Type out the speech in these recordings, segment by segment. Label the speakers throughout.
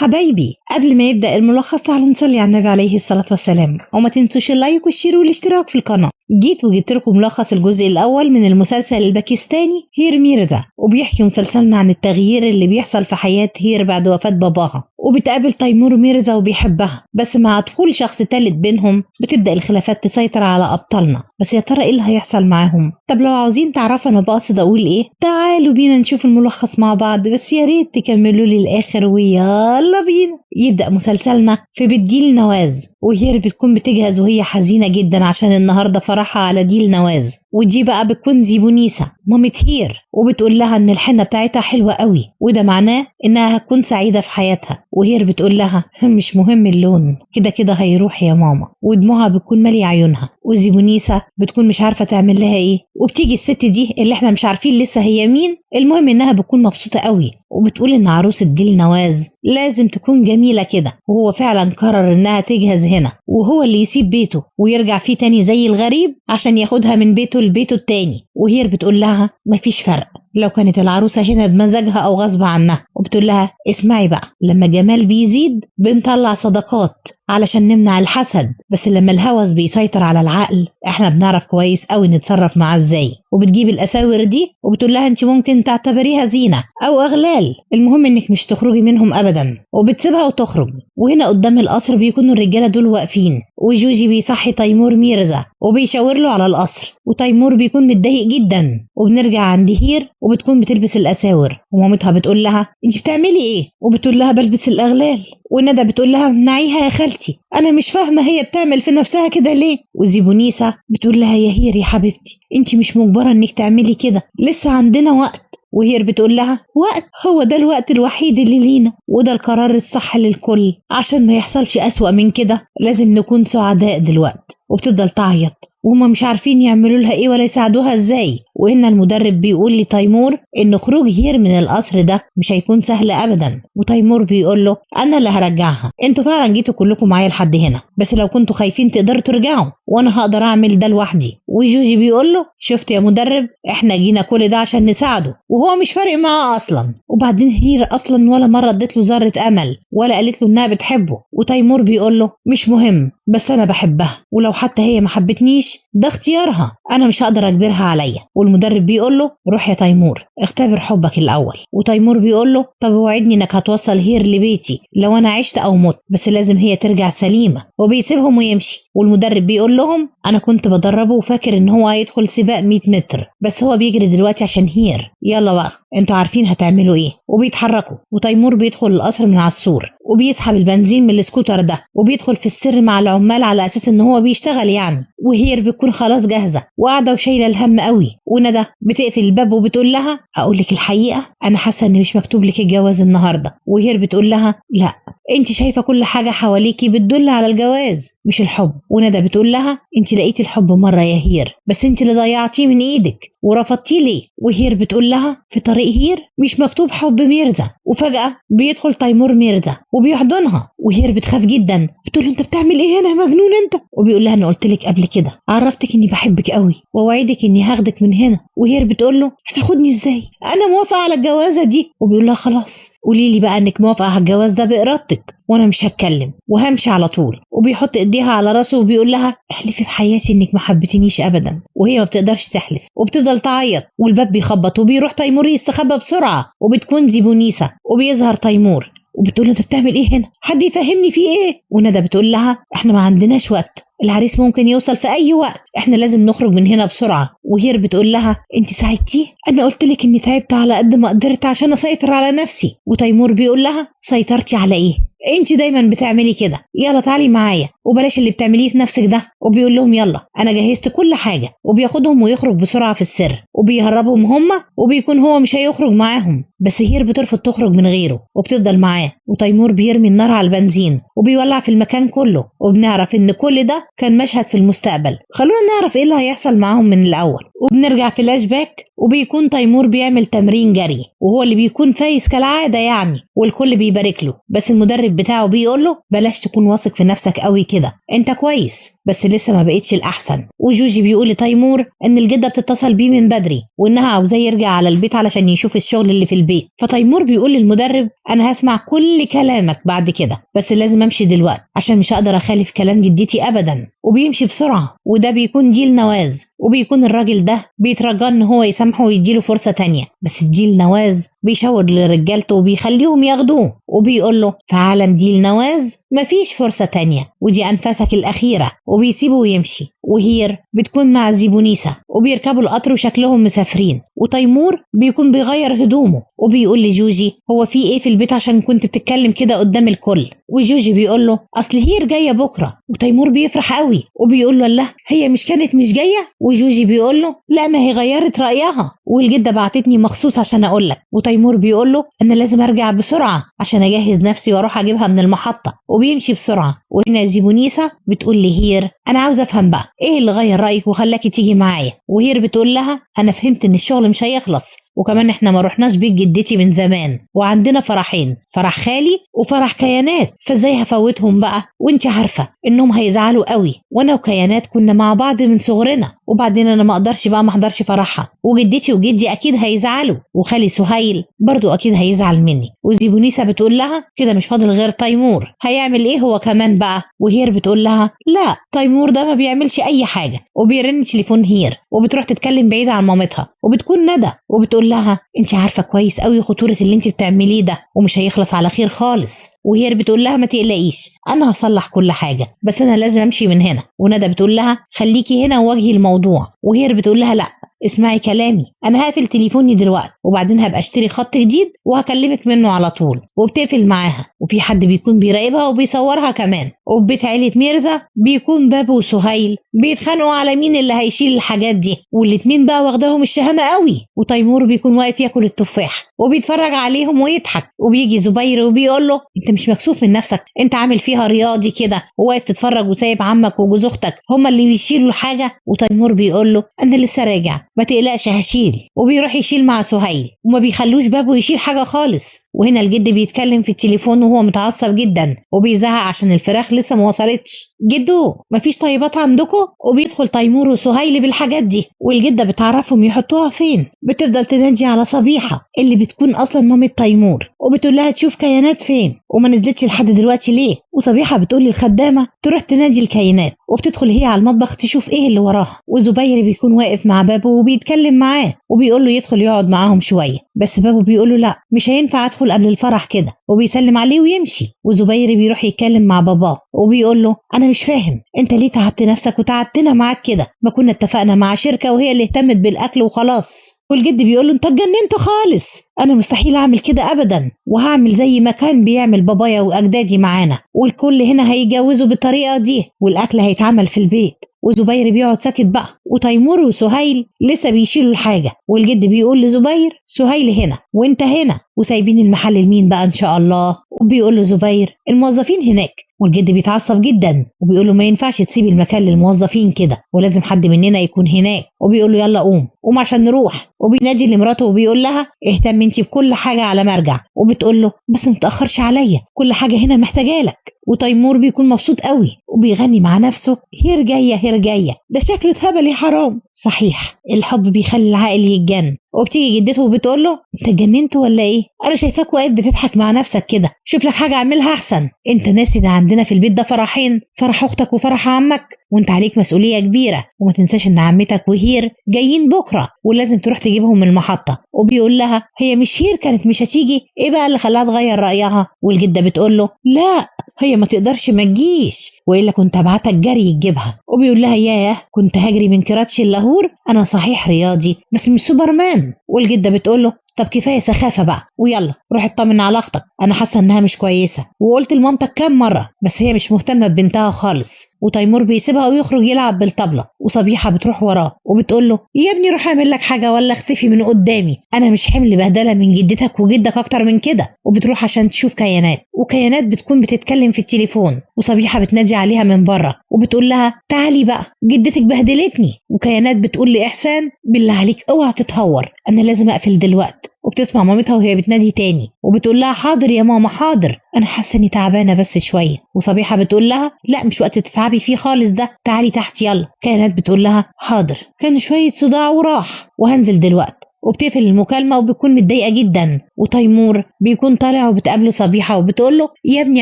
Speaker 1: حبايبي، قبل ما يبدأ الملخص تعالوا نصلي على النبي عليه الصلاة والسلام، وما تنسوش ال like وال share والاشتراك في القناة. جيت وجبت لكم ملخص الجزء الأول من المسلسل الباكستاني هير ميرزا، وبيحكي مسلسلنا عن التغيير اللي بيحصل في حياة هير بعد وفاة باباها، وبتقابل تيمور ميرزا وبيحبها، بس مع دخول شخص تالت بينهم بتبدأ الخلافات تسيطر على أبطالنا. بس يا ترى ايه اللي هيحصل معاهم؟ طب لو عاوزين تعرفوا انا بقصد اقول ايه، تعالوا بينا نشوف الملخص مع بعض، بس يا ريت تكملوا لي الاخر ويلا بينا. يبدأ مسلسلنا في بيت ديل نواز، وهير بتكون بتجهز وهي حزينة جدا عشان النهارده فرحها على ديل نواز، ودي بقى بتكون زيبونيسا مامة هير، وبتقول لها ان الحنة بتاعتها حلوة قوي، وده معناه انها هتكون سعيدة في حياتها. وهير بتقول لها مش مهم اللون، كده كده هيروح يا ماما، ودموعها بتكون مالية عيونها. وزيبونيسا بتكون مش عارفة تعمل لها ايه، وبتيجي الست دي اللي احنا مش عارفين لسه هي مين، المهم انها بتكون مبسوطة قوي، وبتقول ان عروسة ديل نواز لازم تكون جميلة كده، وهو فعلا قرر انها تجهز هنا، وهو اللي يسيب بيته ويرجع فيه تاني زي الغريب عشان ياخدها من بيته لبيته التاني. وهير بتقول لها مفيش فرق لو كانت العروسة هنا بمزاجها أو غصب عنها، وبتقول لها اسمعي بقى، لما الجمال بيزيد بنطلع صدقات علشان نمنع الحسد، بس لما الهوس بيسيطر على العقل احنا بنعرف كويس قوي نتصرف معاه ازاي. وبتجيب الاساور دي وبتقول لها انت ممكن تعتبريها زينة او اغلال، المهم انك مش تخرجي منهم ابدا، وبتسيبها وتخرج. وهنا قدام القصر بيكونوا الرجالة دول واقفين، وجوجي بيصحي تيمور ميرزا وبيشاور له على القصر، وتيمور بيكون متضايق جدا. وبنرجع عند هير وبتكون بتلبس الاساور، ومامتها بتقول لها انت بتعملي ايه؟ وبتقول لها بلبس الاغلال. وندى بتقول لها امنعيها يا خالتي، انا مش فاهمه هي بتعمل في نفسها كده ليه. وزيبونيسا بتقول لها يا هير يا حبيبتي، انت مش مجبرة انك تعملي كده، لسه عندنا وقت. وهير بتقول لها وقت؟ هو ده الوقت الوحيد اللي لينا، وده القرار الصح للكل، عشان ما يحصلش أسوأ من كده لازم نكون سعداء دلوقتي. وبتفضل تعيط وهما مش عارفين يعملوا لها ايه ولا يساعدوها ازاي. وهنا المدرب بيقول لتيمور ان خروج هير من القصر ده مش هيكون سهل ابدا، وتيمور بيقول له انا اللي هرجعها، انتوا فعلا جيتوا كلكم معايا لحد هنا، بس لو كنتوا خايفين تقدروا ترجعوا، وانا هقدر اعمل ده لوحدي. وجوجي بيقول له شفت يا مدرب، احنا جينا كل ده عشان نساعده وهو مش فارق معاه اصلا. وبعدين هير اصلا ولا مرة ادت له ذره امل ولا قالت له انها بتحبه. وتيمور بيقول له مش مهم، بس انا بحبها، ولو حتى هي ما حبتنيش ده اختيارها، انا مش هقدر اجبرها عليا. والمدرب بيقول له روح يا تيمور اختبر حبك الاول. وتيمور بيقول له طب وعدني انك هتوصل هير لبيتي لو انا عشت او مت، بس لازم هي ترجع سليمة. وبيسيبهم ويمشي. والمدرب بيقول لهم انا كنت بدربه وفاكر ان هو هيدخل سباق 100 متر، بس هو بيجري دلوقتي عشان هير، يلا بقى انتوا عارفين هتعملوا ايه. وبيتحركوا، وتيمور بيدخل القصر من على السور وبيسحب البنزين من السكوتر ده، وبيدخل في السر مع العمال على اساس ان هو بيشتغل يعني. وهير بتكون خلاص جاهزة وقاعدة وشايله الهم قوي. وندى بتقفل الباب وبتقول لها اقول لك الحقيقة، انا حاسه ان مش مكتوب لك الجواز النهارده. وهير بتقول لها لا، انت شايفه كل حاجة حواليكي بتدل على الجواز مش الحب. وندى بتقول لها انت لقيتي الحب مرة يا هير، بس انت اللي ضيعتيه من ايدك ورفضتيه ليه؟ وهير بتقول لها في طريق هير مش مكتوب حب ميرزا. وفجاة بيدخل تيمور ميرزا وبيحضنها، وهير بتخاف جدا، بتقول له انت بتعمل ايه هنا يا مجنون انت؟ وبيقول لها انا قلت لك قبل كده، عرفتك اني بحبك قوي واوعدك اني هاخدك من هنا. وهير بتقول له هتاخدني ازاي؟ انا موافقة على الجوازه دي. وبيقول لها خلاص قولي لي بقى انك موافقة على الجواز ده بارادتك، وانا مش هتكلم وهمشي على طول. وبيحط ايديها على راسه وبيقول لها احلفي بحياتي انك ما حبيتنيش ابدا. وهي ما بتقدرش تحلف وبتفضل تعيط، والباب بيخبط وبيروح تيمور يستخبى بسرعة، وبتكون زيبونيسا. وبيظهر تيمور وبتقول له انت بتعمل ايه هنا؟ حد يفهمني في ايه؟ وندى بتقول لها احنا ما عندناش وقت، العريس ممكن يوصل في اي وقت، احنا لازم نخرج من هنا بسرعة. وهير بتقول لها انت ساعدتيه؟ انا قلت لك اني تعبت على قد ما قدرت عشان اسيطر على نفسي. وتيمور بيقول لها سيطرتي على ايه؟ انت دايما بتعملي كده، يلا تعالي معايا وبلاش اللي بتعمليه في نفسك ده. وبيقول لهم يلا انا جهزت كل حاجة، وبياخدهم ويخرج بسرعة في السر، وبيهربهم هما، وبيكون هو مش هيخرج معاهم، بس هير بترفض تخرج من غيره وبتفضل معاه. وتيمور بيرمي النار على البنزين وبيولع في المكان كله، وبنعرف ان كل ده كان مشهد في المستقبل. خلونا نعرف ايه اللي هيحصل معاهم من الاول. وبنرجع فلاش باك، وبيكون تيمور بيعمل تمرين جري وهو اللي بيكون فايز كالعادة يعني. والكل بيبارك له، بس المدرب بتاعه بيقول له بلاش تكون واثق في نفسك قوي كده، انت كويس بس لسه ما بقتش الاحسن. وجوجي بيقول لتيمور ان الجدة بتتصل بيه من بدري وانها عاوزاه يرجع على البيت علشان يشوف الشغل اللي في البيت. فتيمور بيقول للمدرب انا هسمع كل كلامك بعد كده، بس لازم امشي دلوقتي عشان مش هقدر اخالف كلام جدتي ابدا. وبيمشي بسرعة، وده بيكون ديل نواز، وبيكون الراجل ده بيترجى ان هو يسامحه ويديله فرصة تانية، بس ديل نواز بيشاور لرجالته وبيخليهم ياخدوه، وبيقول له في عالم ديل نواز مفيش فرصة تانية ودي انفاسك الاخيرة، وبيسيبه ويمشي. وهير بتكون مع زيبونيسا وبيركبوا القطر وشكلهم مسافرين، وتيمور بيكون بيغير هدومه وبيقول لجوجي هو في ايه في البيت عشان كنت بتتكلم كده قدام الكل؟ وجوجي بيقول له اصل هير جاية بكره. وتيمور بيفرح قوي وبيقول له لا هي مش كانت مش جاية؟ وجوجي بيقول له لا ما هي غيرت رايها والجدة بعتتني مخصوص عشان اقول لك. وتيمور بيقول له انا لازم ارجع بسرعة عشان اجهز نفسي واروح اجيبها من المحطة، وبيمشي بسرعة. وهنا زيبونيسا بتقول لهير انا عاوزه افهم بقى ايه اللي غير رايك وخلاكي تيجي معايا؟ وهير بتقول لها انا فهمت ان الشغل مش هيخلص، وكمان احنا ما رحناش بيت جدتي من زمان وعندنا فرحين، فرح خالي وفرح كيانات، فازاي هفوتهم بقى وانت عارفه انهم هيزعلوا قوي، وانا وكيانات كنا مع بعض من صغرنا، وبعدين انا ما اقدرش بقى ما احضرش فرحها، وجدتي وجدي اكيد هيزعلوا، وخالي سهيل برضو اكيد هيزعل مني. وزيبونيسا بتقول لها كده مش فاضل غير تيمور، هيعمل ايه هو كمان بقى؟ وهير بتقول لها لا تيمور ده ما بيعملش اي حاجة. وبيرن تليفون هير وبتروح تتكلم بعيد عن مامتها، وبتكون ندى وبتقول لها انت عارفه كويس قوي خطورة اللي انت بتعمليه ده ومش هيخلص على خير خالص. وهير بتقول لها ما تقلقيش انا هصلح كل حاجة بس انا لازم امشي من هنا. وندى بتقول لها خليكي هنا وواجهي الموضوع. وهير بتقول لها لا اسمعي كلامي، انا هقفل تليفوني دلوقتي وبعدين هبقى اشتري خط جديد وهكلمك منه على طول. وبتقفل معاها، وفي حد بيكون بيراقبها وبيصورها كمان. وفي بيت عيلة ميرزا بيكون بابو وسهيل بيتخانقوا على مين اللي هيشيل الحاجات دي، والاتنين بقى واخداهم الشهامة قوي. وتيمور بيكون واقف ياكل التفاح وبيتفرج عليهم ويضحك. وبيجي زبير وبيقول له انت مش مكسوف من نفسك؟ انت عامل فيها رياضي كده وواقف تتفرج وسايب عمك وجوز اختك هما اللي بيشيلوا الحاجة. وتيمور بيقول له انا لسه راجع ما تقلقش هشيل، وبيروح يشيل مع سهيل وما بيخلوش بابه يشيل حاجة خالص. وهنا الجد بيتكلم في التليفون وهو متعصب جدا وبيزعق عشان الفراخ لسه ما وصلتش. جدو مفيش طيبات عندكم؟ وبيدخل تيمور وسهيل بالحاجات دي، والجدة بتعرفهم يحطوها فين. بتفضل تنادي على صبيحة اللي بتكون اصلا مامة تيمور وبتقول لها تشوف كيانات فين وما نزلتش لحد دلوقتي ليه. وصبيحه بتقول للخدامه تروح تنادي الكيانات، وبتدخل هي على المطبخ تشوف ايه اللي وراها. وزبير بيكون واقف مع بابه وبيتكلم معاه وبيقول له يدخل يقعد معاهم شوية، بس بابه بيقول له لا مش هينفع ادخل قبل الفرح كده، وبيسلم عليه ويمشي. وزبير بيروح يتكلم مع باباه وبيقول له انا مش فاهم انت ليه تعبت نفسك وتعبتنا معاك كده، ما كنا اتفقنا مع شركة وهي اللي اهتمت بالاكل وخلاص. والجد بيقول له انت اتجننت خالص، انا مستحيل اعمل كده ابدا، وهعمل زي ما كان بيعمل بابايا واجدادي معانا، والكل هنا هيجوزوا بالطريقة دي والاكل هيتعمل في البيت. وزبير بيقعد ساكت بقى، وتيمور وسهيل لسه بيشيلوا الحاجة. والجد بيقول لزبير سهيل هنا وانت هنا وسايبين المحل لمين بقى ان شاء الله؟ وبيقول له زبير الموظفين هناك. والجد بيتعصب جدا وبيقول له ما ينفعش تسيب المكان للموظفين كده ولازم حد مننا يكون هناك. وبيقول له يلا قوم قوم عشان نروح. وبينادي لمراته وبيقول لها اهتم انت بكل حاجة على ما ارجع. وبتقول له بس ما تاخرش عليا كل حاجة هنا محتاجه لك. وتيمور بيكون مبسوط قوي وبيغني مع نفسه هير جاية هير جاية، ده شكله اتهبل يا حرام. صحيح الحب بيخلي العقل يتجن. وبتيجي جدته وبتقول له انت اتجننت ولا ايه؟ انا شايفاك واقف بتضحك مع نفسك كده، شوف لك حاجة اعملها احسن. انت ناسي ان عندنا في البيت ده فرحين، فرح اختك وفرح عمك، وانت عليك مسؤولية كبيرة، وما تنساش ان عمتك وهير جايين بكره ولازم تروح تجيبهم من المحطة. وبيقول لها هي مش هير كانت مش هتيجي؟ ايه بقى اللي خلاها تغير رايها؟ والجدة بتقول له لا هي ما تقدرش ما تجيش والا كنت ابعتك جري تجيبها. وبيقول لها ياه كنت هجري من كراتشي اللاهور، انا صحيح رياضي بس مش سوبرمان. والجدة بتقول له طب كفاية سخافة بقى ويلا روح اطمن على اختك، انا حاسه انها مش كويسة وقلت لمامتك كام مرة بس هي مش مهتمة ببنتها خالص. وتيمور بيسيبها ويخرج يلعب بالطبله، وصبيحه بتروح وراه وبتقول له يا ابني روح اعمل لك حاجة ولا اختفي من قدامي، انا مش حمل بهدله من جدتك وجدك اكتر من كده. وبتروح عشان تشوف كيانات، وكيانات بتكون بتتكلم في التليفون، وصبيحه بتنادي عليها من بره وبتقول لها تعالي بقى جدتك بهدلتني. وكيانات بتقول لاحسان بالله عليك اوعى تتهور، انا لازم اقفل دلوقتي. دلوقتي. وبتسمع مامتها وهي بتنادي تاني وبتقول لها حاضر يا ماما حاضر، انا حاسه اني تعبانة بس شوية. وصبيحه بتقول لها لا مش وقت تتعبي فيه خالص ده، تعالي تحت يلا. كائنات بتقول لها حاضر، كان شوية صداع وراح وهنزل دلوقتي. وبتقفل المكالمة وبتكون متضايقة جدا. وتيمور بيكون طالع وبتقابله صبيحة وبتقول له يا ابني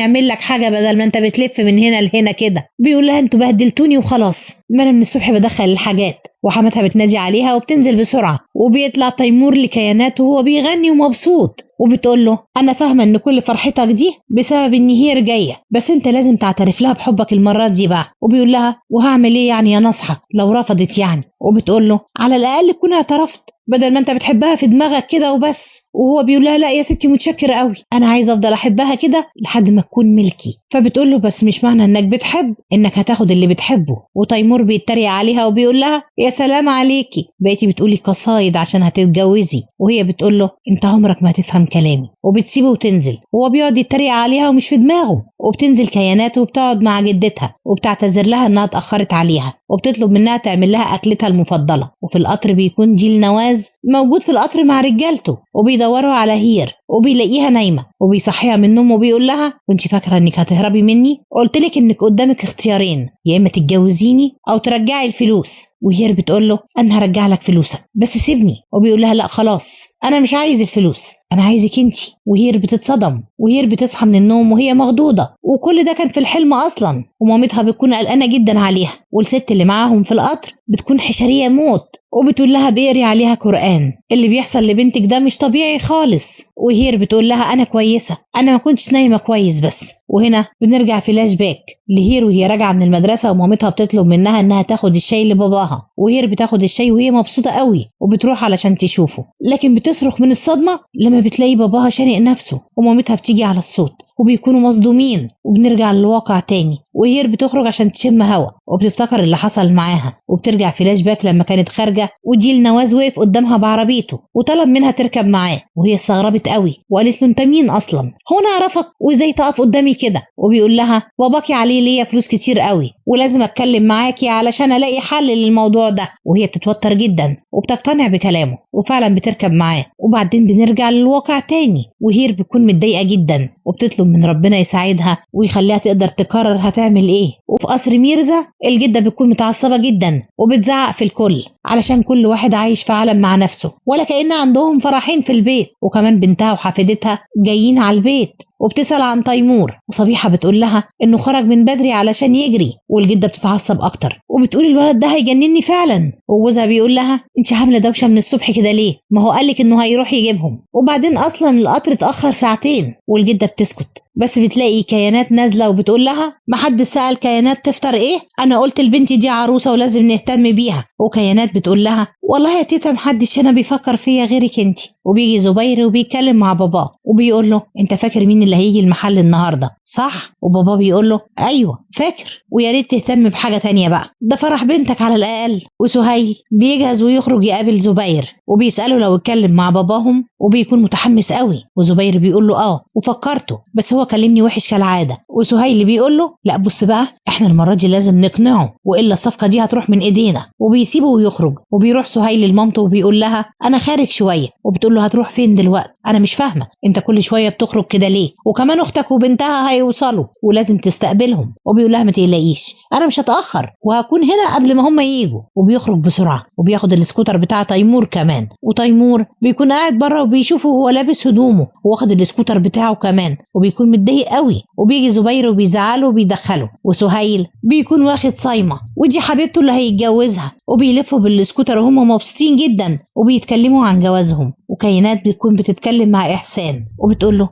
Speaker 1: اعمل لك حاجة بدل ما انت بتلف من هنا لهنا كده. بيقول لها انتوا بهدلتوني وخلاص، ما انا من الصبح بدخل الحاجات. وحماتها بتنادي عليها وبتنزل بسرعة. وبيطلع تيمور لكيانات وهو بيغني ومبسوط، وبتقول له انا فاهمه ان كل فرحتك دي بسبب ان هير جاية، بس انت لازم تعترف لها بحبك المرة دي بقى. وبيقول لها وهعمل ايه يعني يا نصحه لو رفضت يعني؟ وبتقول له على الاقل تكون اعترفت بدل ما انت بتحبها في دماغك كده وبس. وهو بيقول لها لا يا ستي متشكره قوي، انا عايزه افضل احبها كده لحد ما تكون ملكي. فبتقول له بس مش معنى انك بتحب انك هتاخد اللي بتحبه. وتيمور بيتريق عليها وبيقول لها يا سلام عليكي بقيتي بتقولي قصايد عشان هتتجوزي. وهي بتقول له انت عمرك ما هتفهم كلامي، وبتسيبه وتنزل. وهو بيقعد يتريق عليها ومش في دماغه. وبتنزل كيانات وبتقعد مع جدتها وبتعتذر لها انها اتاخرت عليها، وبتطلب منها تعمل لها اكلتها المفضلة. وفي القطر بيكون جيل نواز موجود في القطر مع رجالته وبيدوروا على هير، وبيلاقيها نايمة وبيصحيها من النوم وبيقول لها كنت فاكره انك هتهربي مني؟ قلت لك انك قدامك اختيارين، يا اما تتجوزيني او ترجعي الفلوس. وهير بتقول له انا هرجع لك فلوسك بس سيبني. وبيقول لها لا خلاص انا مش عايز الفلوس، انا عايزك انتي. وهير بتتصدم، وهير بتصحى من النوم وهي مخضوضه، وكل ده كان في الحلم اصلا. ومامتها بتكون قلقانة جدا عليها، والست اللي معاهم في القطر بتكون حشريه موت، وبتقول لها بيقري عليها قرآن، اللي بيحصل لبنتك ده مش طبيعي خالص. وهير بتقول لها انا كويسة، انا ما كنتش نايمة كويس بس. وهنا بنرجع فلاش باك لهير وهي راجعه من المدرسة، ومامتها بتطلب منها انها تاخد الشاي لباباها، وهير بتاخد الشاي وهي مبسوطة قوي وبتروح علشان تشوفه، لكن بتصرخ من الصدمة لما بتلاقي باباها شانق نفسه، ومامتها بتيجي على الصوت وبيكونوا مصدومين. وبنرجع للواقع تاني، وهير بتخرج عشان تشم هوا وبتفتكر اللي حصل معاها، وبترجع فلاش باك لما كانت خارجه وديل نواز وقف قدامها بعربيته وطلب منها تركب معاه، وهي استغربت قوي وقالت له انت مين اصلا؟ هو انا اعرفك وازاي تقف قدامي كده؟ وبيقول لها باباكي عليه ليا فلوس كتير قوي ولازم اتكلم معاكي علشان الاقي حل للموضوع ده. وهي بتتوتر جدا وبتقتنع بكلامه وفعلا بتركب معاه. وبعدين بنرجع للواقع تاني، وهير بتكون متضايقة جدا وبتطلب من ربنا يساعدها ويخليها تقدر تقرر هتعمل ايه. وفي قصر ميرزا الجدة بتكون متعصبه جدا وبتزعق في الكل علشان كل واحد عايش في عالم مع نفسه ولا كأن عندهم فرحين في البيت، وكمان بنتها وحفيدتها جايين على البيت. وبتسأل عن تيمور، وصبيحة بتقول لها انه خرج من بدري علشان يجري. والجدة بتتعصب اكتر وبتقول الولد ده هيجنني فعلا. وجوزها بيقول لها انت عاملة دوشة من الصبح كده ليه؟ ما هو قالك انه هيروح يجيبهم، وبعدين اصلا القطر اتأخر ساعتين. والجدة بتسكت، بس بتلاقي كيانات نازلة وبتقول لها ما حد سأل كيانات تفطر ايه؟ انا قلت البنت دي عروسة ولازم نهتم بيها. وكيانات بتقول لها والله يا تيتا محدش هنا بيفكر فيا غيرك انت. وبيجي زبير وبيتكلم مع باباه وبيقول له انت فاكر مين اللي هيجي المحل النهارده صح؟ وباباه بيقول له ايوه فاكر، ويا ريت تهتم بحاجة تانية بقى، ده فرح بنتك على الاقل. وسهيل بيجهز ويخرج يقابل زبير وبيساله لو اتكلم مع باباهم، وبيكون متحمس قوي. وزبير بيقول له اه وفكرته، بس هو كلمني وحش كالعادة. وسهيل بيقول له لا بص بقى احنا المرة دي لازم نقنعه والا الصفقة دي هتروح من ايدينا. وبيسيبه ويخرج. وبيروح سهيل لمامته وبيقول لها انا خارج شوية، وبتقول له هتروح فين دلوقتي؟ انا مش فاهمه انت كل شوية بتخرج كده ليه؟ وكمان اختك وبنتها هيوصلوا ولازم تستقبلهم. وبيقول لها ما تقلقيش انا مش هتاخر وهكون هنا قبل ما هم ييجوا. وبيخرج بسرعة وبياخد السكوتر بتاع تيمور كمان. وتيمور بيكون قاعد بره وبيشوفه وهو لابس هدومه واخد السكوتر بتاعه كمان، وبيكون متضايق قوي. وبيجي زبير وبيزعله وبيدخله. وسهيل بيكون واخد صايمه ودي حبيبته اللي هيتجوزها، وبيلفوا بالسكوتر وهم مبسوطين جدا وبيتكلموا عن جوازهم. وكيانات بتكون بتتكلم مع احسان وبتقول له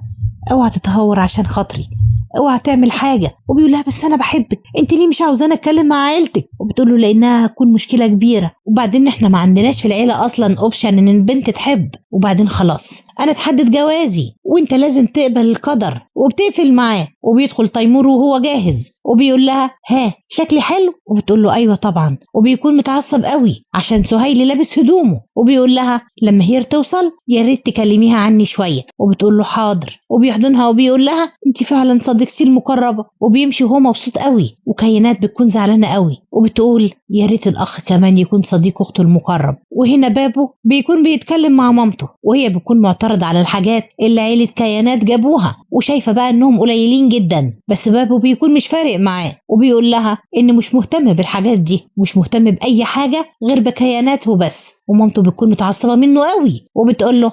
Speaker 1: اوعى تتهور عشان خاطري، اوعى تعمل حاجة. وبيقول لها بس انا بحبك، انت ليه مش عاوزاني اتكلم مع عيلتك؟ وبتقول له لانها هتكون مشكلة كبيرة، وبعدين احنا ما عندناش في العيلة اصلا option ان البنت تحب، وبعدين خلاص انا اتحدد جوازي وانت لازم تقبل القدر. وبتقفل معاه. وبيدخل تيمور وهو جاهز وبيقول لها ها شكلي حلو؟ وبتقول له ايوه طبعا. وبيكون متعصب قوي عشان سهيل لابس هدومه، وبيقول لها لما هير توصل يا ريت تكلميها عني شوية. وبتقول له حاضر. وبيحضنها وبيقول لها انت فعلا صديقتي صديقتي المقربة، وبيمشي وهو مبسوط قوي. وكيانات بتكون زعلانة قوي وبتقول يا ريت الأخ كمان يكون صديق أخته المقرب. وهنا بابو بيكون بيتكلم مع مامته، وهي بتكون معترضة على الحاجات اللي عيلة كيانات جابوها وشايفة بقى إنهم قليلين جدا، بس بابو بيكون مش فارق معاه وبيقول لها إن مش مهتم بالحاجات دي، مش مهتم بأي حاجة غير بكياناته بس. ومامته بتكون متعصبة منه قوي وبتقول له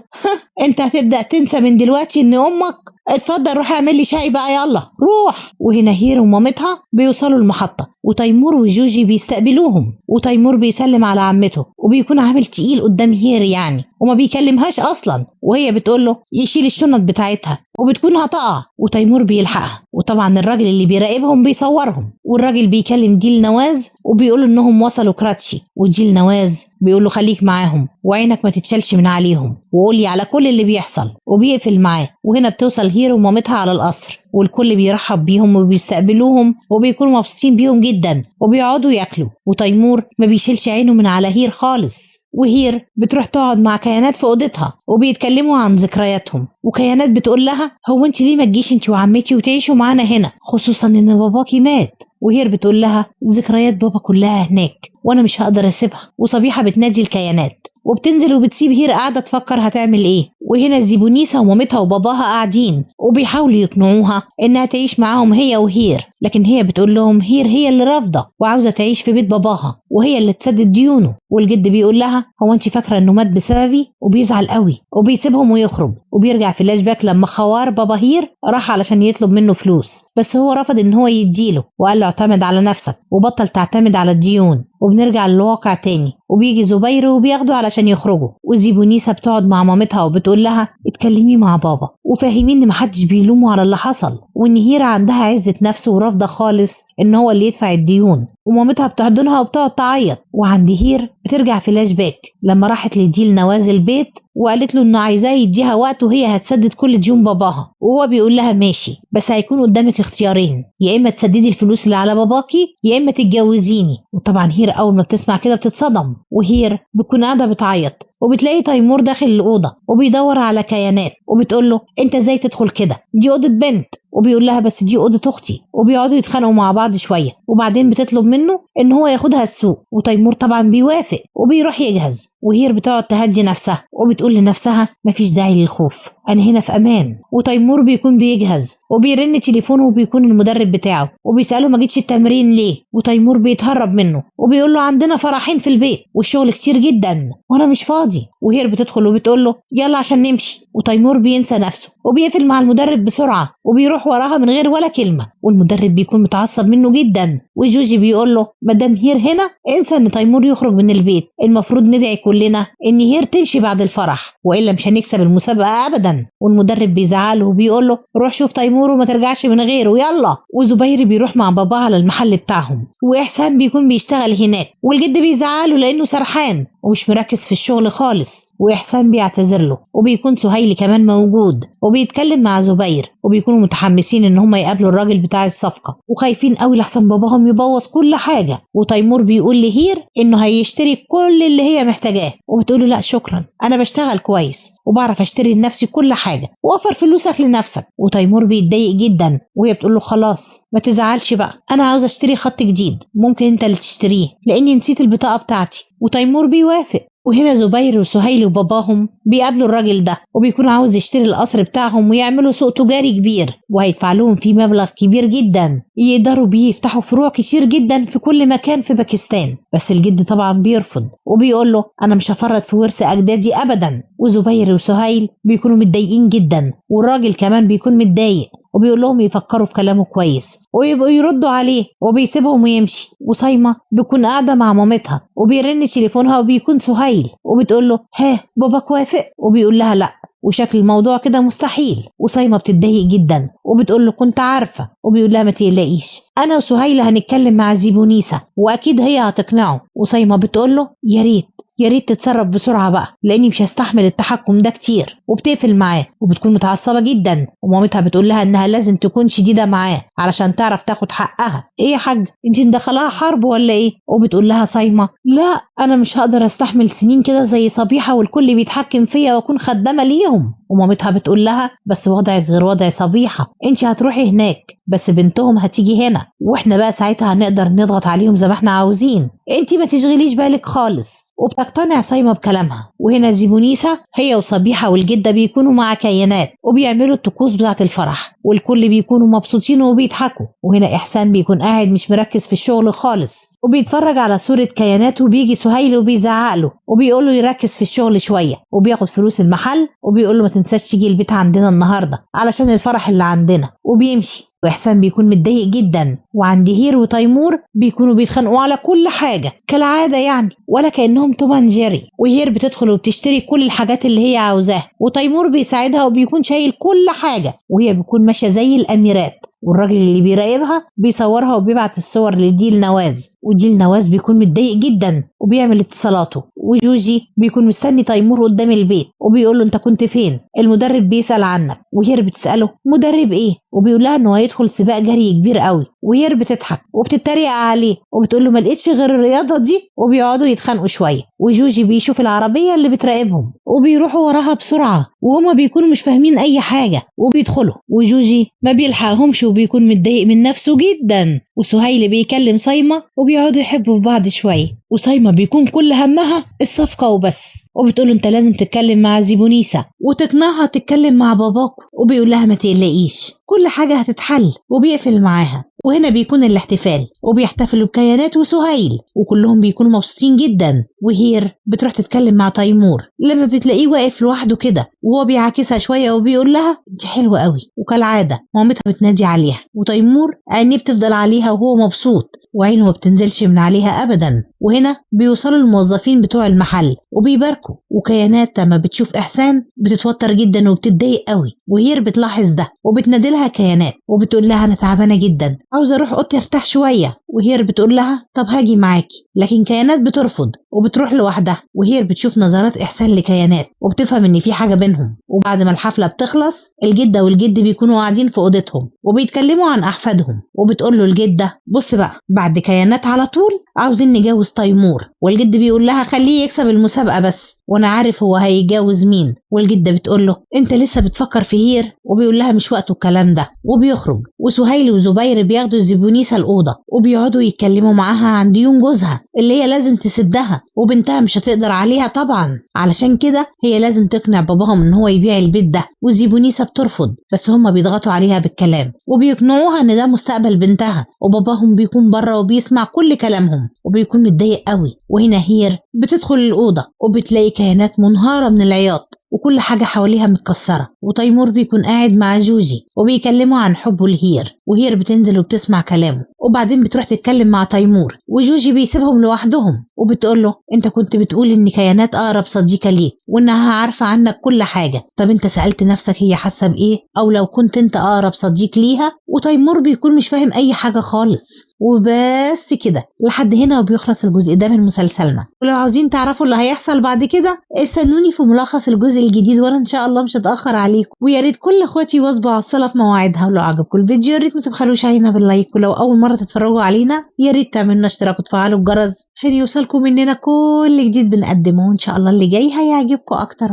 Speaker 1: انت هتبدأ تنسى من دلوقتي ان امك، اتفضل روح اعمل لي شاي بقى، يلا روح. وهنا هير ومامتها بيوصلوا المحطة، وتيمور وجوجي بيستقبلوهم، وتيمور بيسلم على عمته وبيكون عامل تقيل قدام هير يعني وما بيكلمهاش اصلا، وهي بتقول له يشيل الشنط بتاعتها وبتكون هتقع، وتيمور بيلحقها. وطبعا الراجل اللي بيراقبهم بيصورهم، والراجل بيكلم جيل نواز وبيقول انهم وصلوا كراتشي، وجيل نواز بيقول له خليك معاهم وعينك ما تتشالش من عليهم وقولي على كل اللي بيحصل، وبيقفل معاه. وهنا بتوصل هير ومامتها على القصر، والكل بيرحب بيهم وبيستقبلوهم وبيكونوا مبسوطين بيهم جدا وبيقعدوا ياكلوا. وتيمور ما بيشيلش عينه من على هير خالص، وهير بتروح تقعد مع كيانات في اوضتها وبيتكلموا عن ذكرياتهم. وكيانات بتقول لها هو انت ليه ما تجيش انت وعمتي وتعيشوا معانا هنا، خصوصا ان باباكي مات. وهير بتقول لها ذكريات بابا كلها هناك وانا مش هقدر اسيبها. وصبيحه بتنادي الكيانات وبتنزل وبتسيب هير قاعدة تفكر هتعمل ايه. وهنا زيبونيسا ومامتها وباباها قاعدين وبيحاولوا يقنعوها انها تعيش معاهم هي وهير، لكن هي بتقول لهم هير هي اللي رافضه وعاوزه تعيش في بيت باباها وهي اللي تسدد ديونه. والجد بيقول لها هو انت فاكره انه مات بسببي، وبيزعل قوي وبيسيبهم ويخرج. وبيرجع فلاش باك لما خوار بابا هير راح علشان يطلب منه فلوس، بس هو رفض ان هو يديله وقال له اعتمد على نفسك وبطل تعتمد على الديون. وبنرجع للواقع تاني، وبيجي زبير وبياخده علشان يخرجوا. وزيبونيسا بتقعد مع مامتها وبتقول لها اتكلمي مع بابا وفهمين ان محدش بيلومه على اللي حصل، وان هيرا عندها عزة نفس ورافضه خالص ان هو اللي يدفع الديون. ومامتها بتحضنها وبتقعد تعيط. وعند هير بترجع فلاش باك لما راحت لديل نواز البيت وقالت له انه عايزاه يديها وقت وهي هتسدد كل ديون باباها، وهو بيقول لها ماشي بس هيكون قدامك اختيارين، يا اما تسددي الفلوس اللي على باباكي يا اما تتجوزيني. وطبعا هير اول ما بتسمع كده بتتصدم، وهير بتكون قاعدة بتعيط. وبتلاقي تيمور داخل الاوضة وبيدور على كيانات وبتقول له انت ازاي تدخل كده، دي اوضة بنت. وبيقول لها بس دي اوضة اختي. وبيقعدوا يتخانقوا مع بعض شوية، وبعدين بتطلب منه ان هو ياخدها السوق، وتيمور طبعا بيوافق وبيروح يجهز. وهير بتقعد تهدي نفسها وبتقول لنفسها مفيش داعي للخوف، انا هنا في امان. وتيمور بيكون بيجهز وبيرن تليفونه وبيكون المدرب بتاعه وبيساله ما جيتش التمرين ليه، وتيمور بيتهرب منه وبيقول له عندنا فرحين في البيت والشغل كتير جدا وانا مش فاضي. وهير بتدخل وبتقول له يلا عشان نمشي، وتيمور بينسى نفسه وبيقفل مع المدرب بسرعة وبيروح وراها من غير ولا كلمة. والمدرب بيكون متعصب منه جدا، وجوجي بيقول له مدام هير هنا انسى ان تيمور يخرج من البيت، المفروض ندعي كلنا ان هير تمشي بعد الفرح والا مش هنكسب المسابقة ابدا. والمدرب بيزعله وبيقول له روح شوف تيمور وما ترجعش من غيره يلا. وزبير بيروح مع باباه على المحل بتاعهم، واحسان بيكون بيشتغل هناك، والجد بيزعله لانه سرحان ومش مركز في الشغل خالص، واحسان بيعتذر له. وبيكون سهيل كمان موجود وبيتكلم مع زبير، وبيكونوا متحمسين ان هم يقابلوا الراجل بتاع الصفقة وخايفين قوي لحسن باباهم يبوظ كل حاجة. وتيمور بيقول لهير انه هيشتري كل اللي هي محتاجاه، وبتقول له لا شكرا انا بشتغل كويس وبعرف اشتري لنفسي كل حاجة، وفر فلوسك لنفسك. وتيمور بيتضايق جدا وهي بتقول له خلاص ما تزعلش بقى، انا عاوز اشتري خط جديد ممكن انت اللي تشتريه لاني نسيت البطاقة بتاعتي. وتيمور بيوافق. وهنا زبير وسهيل وباباهم بيقابلوا الراجل ده، وبيكون عاوز يشتري القصر بتاعهم ويعملوا سوق تجاري كبير، وهيدفع لهم فيه مبلغ كبير جدا يقدروا بيه يفتحوا فروع كتير جدا في كل مكان في باكستان. بس الجد طبعا بيرفض وبيقول له انا مش هفرط في ورث اجدادي ابدا. وزبير وسهيل بيكونوا متضايقين جدا، والراجل كمان بيكون متضايق وبيقول لهم يفكروا في كلامه كويس ويبقوا يردوا عليه، وبيسيبهم ويمشي. وصايمه بتكون قاعدة مع مامتها وبيرن تليفونها وبيكون سهيل وبتقول له ها باباك وافق، وبيقول لها لا وشكل الموضوع كده مستحيل. وصايمه بتتضايق جدا وبتقول له كنت عارفه، وبيقول لها ما تقلقيش انا وسهيله هنتكلم مع زيبونيسا واكيد هي هتقنعه. وصايمه بتقول له يا ريت يا ريت تتصرف بسرعة بقى لاني مش هستحمل التحكم ده كتير. وبتقفل معاه وبتكون متعصبه جدا، ومامتها بتقول لها انها لازم تكون شديدة معاه علشان تعرف تاخد حقها. ايه يا حاج انت مدخلاها حرب ولا ايه؟ وبتقول لها صايمه لا انا مش هقدر استحمل سنين كده زي صبيحة والكل بيتحكم فيا واكون خدامه ليهم. ومامتها بتقول لها بس وضعك غير وضع صبيحة، انت هتروحي هناك بس بنتهم هتيجي هنا، واحنا بقى ساعتها هنقدر نضغط عليهم زي ما احنا عاوزين، انت ما تشغليش بالك خالص. وبتقتنع صايمة بكلامها. وهنا زيبونيسا هي وصبيحة والجدة بيكونوا مع كيانات وبيعملوا الطقوس بتاعة الفرح، والكل بيكونوا مبسوطين وبيضحكوا. وهنا إحسان بيكون قاعد مش مركز في الشغل خالص وبيتفرج على صورة كيانات، وبيجي سهيل وبيزعق له وبيقول له يركز في الشغل شوية، وبياخد فلوس المحل وبيقول له ما تنساش تيجي البيت عندنا النهاردة علشان الفرح اللي عندنا، وبيمشي. وإحسان بيكون متضايق جدا. وعند هير وتيمور بيكونوا بيتخانقوا على كل حاجة كالعادة يعني، ولا كأنهم توم اند جيري. وهير بتدخل وبتشتري كل الحاجات اللي هي عاوزاها، وتيمور بيساعدها وبيكون شايل كل حاجة، وهي بتكون ماشية زي الأميرات. والراجل اللي بيراقبها بيصورها وبيبعت الصور لديل نواز، وديل نواز بيكون متضايق جدا وبيعمل اتصالاته. وجوجي بيكون مستني تيمور قدام البيت وبيقول له انت كنت فين؟ المدرب بيسأل عنك. وهير بتسأله مدرب ايه؟ وبيقول لها انه هيدخل سباق جري كبير قوي. وهير بتضحك وبتتريق عليه وبتقول له ما لقيتش غير الرياضة دي، وبيقعدوا يتخانقوا شوية. وجوجي بيشوف العربية اللي بتراقبهم وبيروحوا وراها بسرعة، وهما بيكونوا مش فاهمين اي حاجة وبيدخلوا، وجوجي ما بيلحقهمش وبيكون متضايق من نفسه جدا. وسهيل بيكلم صايمة وبيقعدوا يحبوا في بعض شوية، وصايمة بيكون كل همها الصفقة وبس، وبتقول انت لازم تتكلم مع زيبونيسا وتقنعها تتكلم مع باباك، وبيقول لها ما تقلقيش كل حاجة هتتحل، وبيقفل معاها. وهنا بيكون الاحتفال وبيحتفلوا بكيانات وسهيل وكلهم بيكونوا مبسوطين جدا. وهير بتروح تتكلم مع تيمور لما بتلاقيه واقف لوحده كده، وهو بيعاكسها شوية وبيقول لها انت حلوة قوي، وكالعادة مامتها بتنادي عليها، وتيمور عينيه بتفضل عليها وهو مبسوط وعينه ما بتنزلش من عليها ابدا. وهنا بيوصلوا الموظفين بتوع المحل وبيباركوا، وكيانات لما بتشوف احسان بتتوتر جدا وبتتضايق قوي، وهير بتلاحظ ده وبتنادلها كيانات وبتقول لها انا تعبانة جدا عاوزه اروح اوضتي ارتاح شوية. وهير بتقول لها طب هاجي معاكي، لكن كيانات بترفض وبتروح لوحدها. وهير بتشوف نظرات احسان لكيانات وبتفهم ان في حاجة بينهم. وبعد ما الحفلة بتخلص الجدة والجد بيكونوا قاعدين في اوضتهم وبيتكلموا عن احفادهم، وبتقول له الجدة بص بقى بعد كيانات على طول عاوزين نجوز تيمور، والجد بيقول لها خليه يكسب المسابقة بس وانا عارف هو هيتجوز مين. والجدة بتقول له انت لسه بتفكر في هير؟ وبيقول لها مش وقته الكلام ده، وبيخرج. وسهيل وزبير بياخدوا زيبونيسا الاوضة وبيقعدوا يتكلموا معاها عن ديون جوزها اللي هي لازم تسدها وبنتها مش هتقدر عليها طبعا، علشان كده هي لازم تقنع باباهم ان هو يبيع البيت ده. وزيبونيسا بترفض بس هما بيضغطوا عليها بالكلام وبيقنعوها ان ده مستقبل بنتها، وباباهم بيكون بره وبيسمع كل كلامهم وبيكون متضايق قوي. وهنا هير بتدخل الاوضة وبتلاقي كيانات منهاره من العياط وكل حاجة حواليها متكسرة، وتيمور بيكون قاعد مع جوجي وبيكلمه عن حبه لهير، وهير بتنزل وبتسمع كلامه، وبعدين بتروح تتكلم مع تيمور، وجوجي بيسيبهم لوحدهم وبتقول له انت كنت بتقول ان كيانات اقرب صديقة ليك وانها عارفة عنك كل حاجة، طب انت سألت نفسك هي حاسة بايه او لو كنت انت اقرب صديق ليها؟ وتيمور بيكون مش فاهم اي حاجة خالص. وبس كده لحد هنا وبيخلص الجزء ده من مسلسلنا. ولو عاوزين تعرفوا اللي هيحصل بعد كده استنوني في ملخص الجزء الجديد، وانا ان شاء الله مش هتاخر عليكم. ويا ريت كل اخواتي يواظبوا على الصلاة في مواعيدها. ولو عجبكم الفيديو يا ريت ما تبخلوش علينا بال like، ولو اول مرة تتفرجوا علينا يا ريت تعملوا اشتراك وتفعلوا الجرس عشان يوصلكم مننا كل جديد بنقدمه، وان شاء الله اللي جاي هيعجبكم اكتر.